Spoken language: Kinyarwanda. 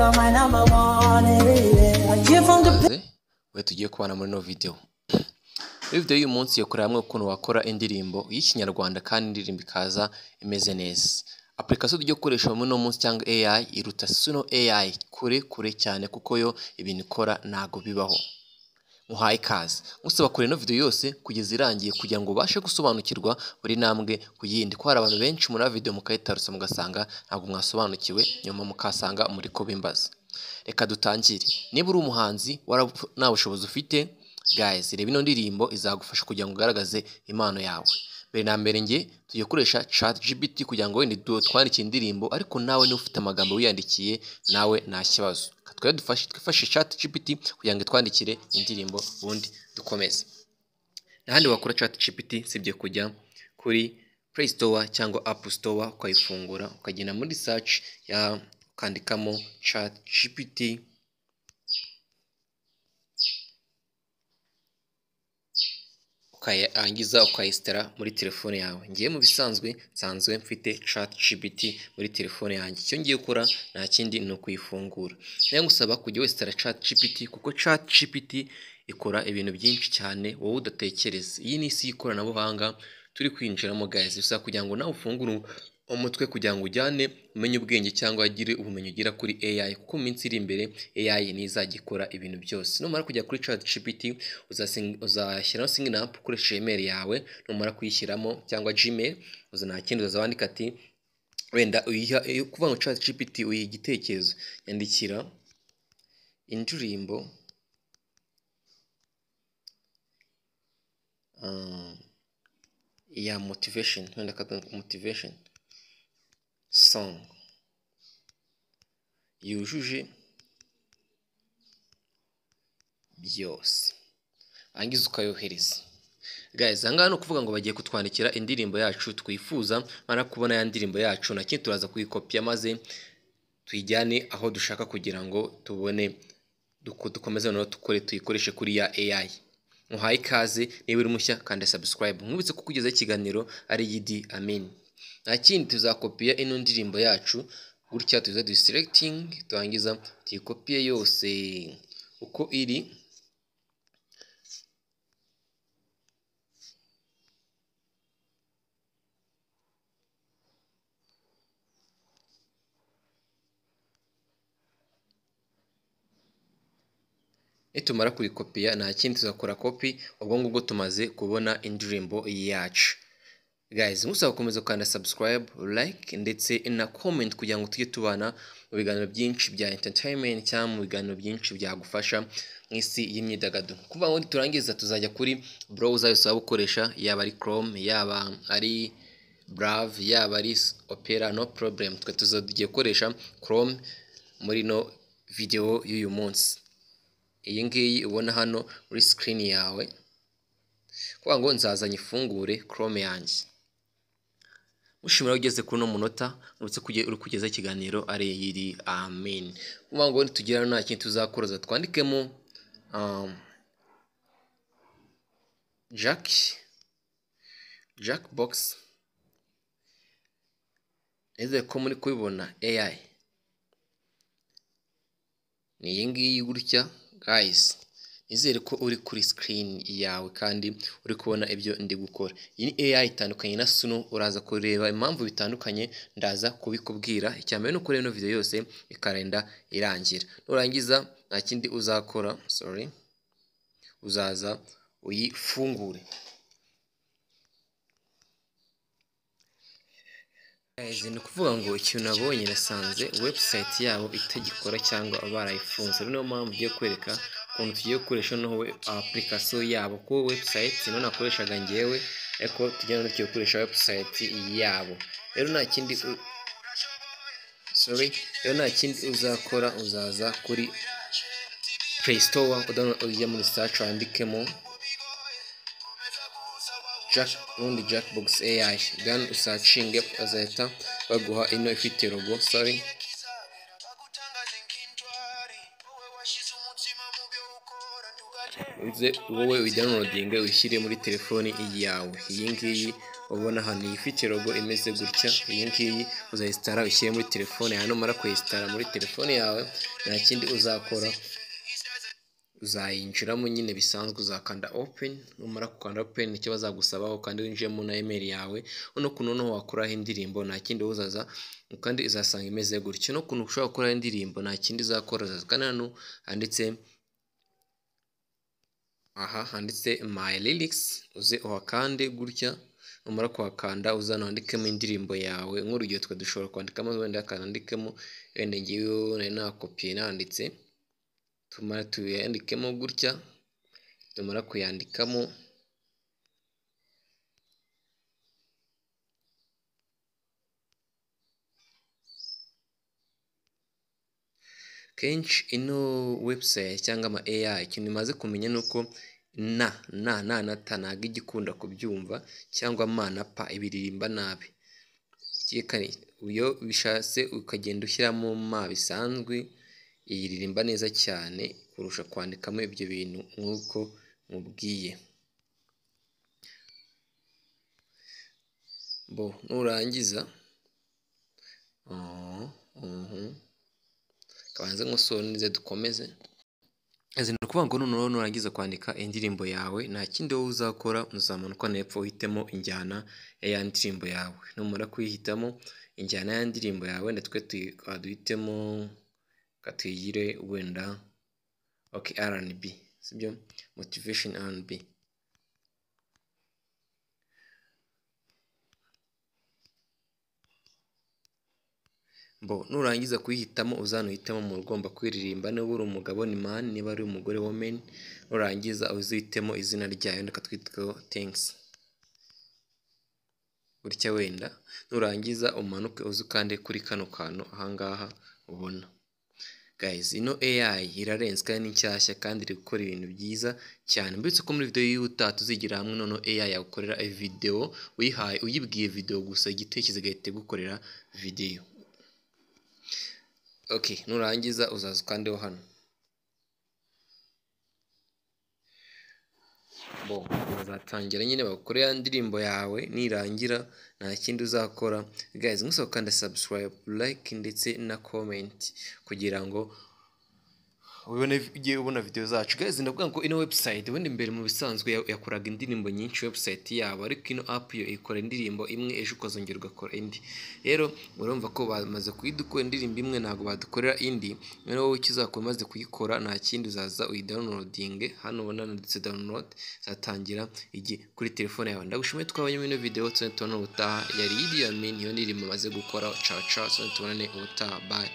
are my number one. Yeah. I give from the We tugiye kubana muri no video. Muri video y'uyu munsi yo kureba hamwe ukuntu wakora indirimbo y'Ikinyarwanda kandi indirimbo ikaza imeze neza. Application tugiye gukoresha muri no munsi cyangwa AI iruta Suno AI kure kure cyane, kuko yo ibintu ikora ntago bibaho. Muhaye ikaze, musaba kureba ino video yose kugeza irangiye kugira ngo ubashe gusobanukirwa buri ntambwe ku yindi, ko hari abantu benshi muri video mukayitarusa mugasanga ntabwo mwasobanukiwe, nyuma mukasanga muri ko bimbaza. Reka dutangire. Niba uri umuhanzi nta bushobozi ufite, guys, reba ino ndirimbo izagufasha kugira ngo ugaragaze impano yawe. Mbere na mbere nge tugiye gukoresha ChatGPT kugira ngo wenda twandike indirimbo, ariko nawe niba ufite amagambo wiyandikiye nawe nta kibazo. Twe twifashe ChatGPT kugira ngo itwandikire indirimbo ubundi dukomeze. N'ahandi wakora ChatGPT sibye kujya kuri Play Store cyangwa App Store ukayifungura, ukagenda muri search ya ukandikamo ChatGPT, ukayangiza ukayisitara muri telefone yawe. Ngiye mu bisanzwe nsanzwe mfite ChatGPT muri telefone yanjye, icyo ngiye gukora nta kindi ni ukuyifungura. Nayo ngusaba kujya wesitara ChatGPT kuko ChatGPT ikora ibintu byinshi cyane wowe udatekereza. Iyi ni isi y'ikoranabuhanga turi kwinjiramo guys, bisaba kugira ngo nawe ufungure umutwe kugira ngo ujyane umenye ubwenge cyangwa agire ubumenyi ugira kuri AI, kuko mu minsi iri imbere AI niyo izajya ikora ibintu byose. Numara kujya kuri ChatGPT uzashyiraho sign up ukoresheje email yawe, numara kuyishyiramo cyangwa Gmail, uza nta kindi uzaza wandika ati wenda uyiha, kuvuga ngo ChatGPT uyiha igitekerezo, yandikira indirimbo ya motivation, wenda motivation song yujuje byose, warangiza ukayohereza. Guys, aha ngaha ni ukuvuga ngo bagiye kutwandikira indirimbo yacu twifuza. Mara kubona ya ndirimbo yacu na kindi turaza kuyikopiya maze tuyijyane aho dushaka kugira ngo tubone dukomeze noneho tukore tuyikoreshe kuri ya AI. Muhaye ikaze, niba uri mushya kanda subscribe. Nkubitse ko kugezaho ikiganiro ari Idi Amin. Nta kindi tuzakopiya ino ndirimbo yacu gutya, tuza duselecting turangiza tuyikopiye yose uko iri. Nitumara kuyikopiya nta kindi tuzakora copy, ubwo ngubwo tumaze kubona indirimbo yacu. Guys, musaba gukomeza gukanda subscribe, like ndetse na comment kugira ngo tujye tubana mu biganiro byinshi bya entertainment cyangwa mu biganiro byinshi byagufasha mu isi y'imyidagaduro. Kuva ngo turangiza tuzajya kuri browser yose waba ukoresha, yaba ari Chrome, yaba ari Brave, yaba ari Opera, no problem. Twe tugiye gukoresha Chrome muri no video y'uyu munsi. Iyi ngiyi ubona hano muri screen yawe, kuvuga ngo nzazanye ifungure Chrome yanjye. Mushimira ugeze kuri no munota uretse uri kugeza ikiganiro ari Idi Amin. Kuvuga ngo nitugera nta kintu tuzakora, twandikemo Jack Box. Nizere ko muri kubibona AI ni iyi ngiyi gutya. Guys, nizere ko uri kuri screen yawe kandi uri kubona ibyo ndi gukora. Iyi ni AI itandukanye na Suno, uraza kureba impamvu bitandukanye, ndaza kubikubwira. Icya mbere ni ukureba ino video yose ikarenda irangira. Nurangiza nta kindi uzakora, sorry, uzaza uyifungure. Guys, ni ukuvuga ngo ikintu nabonye nasanze website yabo itagikora cyangwa barayifunze. Niyo mpamvu ngiye kwereka ukuntu tugiye gukoresha noneho application yabo, kuko website niyo nakoreshaga ngewe, ariko tujya no tugiye gukoresha website yabo. Rero nta kindi sorry, rero nta kindi uzakora, uzaza kuri Play Store ujya muri search wandikemo Jack ubundi Jackbox AI, then usacinge bazahita baguha ino ifite logo, sorry. Uze wowe uyidownloadinge uyishyire muri telefoni yawe. Iyi ngiyi ubona hano ifite logo imeze gutya, iyi ngiyi uzayinstalla ushyire muri telefone yawe. Numara kuyinstalla muri telefone yawe nta kindi uzakora, uzayinjiramo nyine bisanzwe, uzakanda open. Numara gukanda open icyo bazagusabaho kandi winjiyemo na email yawe. Uno kuntu noneho wakuraho indirimbo nta kindi uzaza kandi izasanga imeze gutya. No kuntu ushobora gukuraho indirimbo nta kindi uzakora, uzaza kandi hano handitse aha handitse my lyrics, uze uhakande gutya. Numara kuhakanda uzana wandikemo indirimbo yawe. Nk'urugero twe dushobora kwandikamo wenda akandikemo wenda ngiyo nari nakopiye nanditse, tumara tuyandikemo gutya. Tumara kuyandikamo kenshi ino website cyangwa ama AI ikintu imaze kumenya nuko na na na na ta ntabwo ijya ikunda kubyumva, cyangwa ma na pa ibiririmba nabi. Iyo bishatse ukagenda ushyiramo ma bisanzwe iyiririmba neza cyane kurusha kwandikamo ibyo bintu nk'uko mubwiye. Bo nurangiza kabanze nkosore neza dukomeze. Ni ukuvuga ngo noneho nurangiza kwandika indirimbo yawe nta kindi wowe uzakora, uzamanuka hepfo uhitemo injyana ya ya ndirimbo yawe. Numara kuyihitamo injyana ya ndirimbo yawe, wenda twe duhitemo katuyigire wenda okay R&B, sibyo, motivation R&B. Bo nurangiza kuyihitamo uzanuhitamo mu ugomba kwiririmba, niba uri umugabo ni man, niba ari umugore woman. Nurangiza uzihitemo izina ryayo, ndeka twitweho thanks gutya wenda. Nurangiza umanuke uze ukande kuri kano kantu ahangaha ubona. Guys, ino AI irarenze kandi ni nshyashya kandi iri gukora ibintu byiza cyane. Mbibutse ko muri video y'ubutaha tuzigira hamwe noneho AI yagukorera video uyihaye, uyibwiye video gusa igitekerezo igahita igukorera video. Okay, nurangiza uzaza ukandeho hano. Bo bazatangira nyine bakore ya ndirimbo yawe, nirangira nta kindi uzakora. Guys, musaba gukanda subscribe, like ndetse na comment kugira ngo ubone ugiye ubona video zacu. Guys, ndavuga ngo ino website ubundi mbere mu bisanzwe yakoraga indirimbo nyinshi website yabo, ariko ino app yo ikora indirimbo imwe ejo ukazongera ugakora indi. Rero urumva ko bamaze kuyidukora indirimbo imwe ntabwo badukorera indi. Rero wowe icyo uzakora umaze kuyikora nta kindi, uzaza uyidownloadinge hano ubona handitse download, izatangira ijye kuri telefone yawe. Ndagushimiye twabonye muri ino video, tuzongera tubonane ubutaha. Yari Idi Amin, iyo ndirimbo maze gukora. Ciao ciao, tuzongera tubonane ubutaha, bye.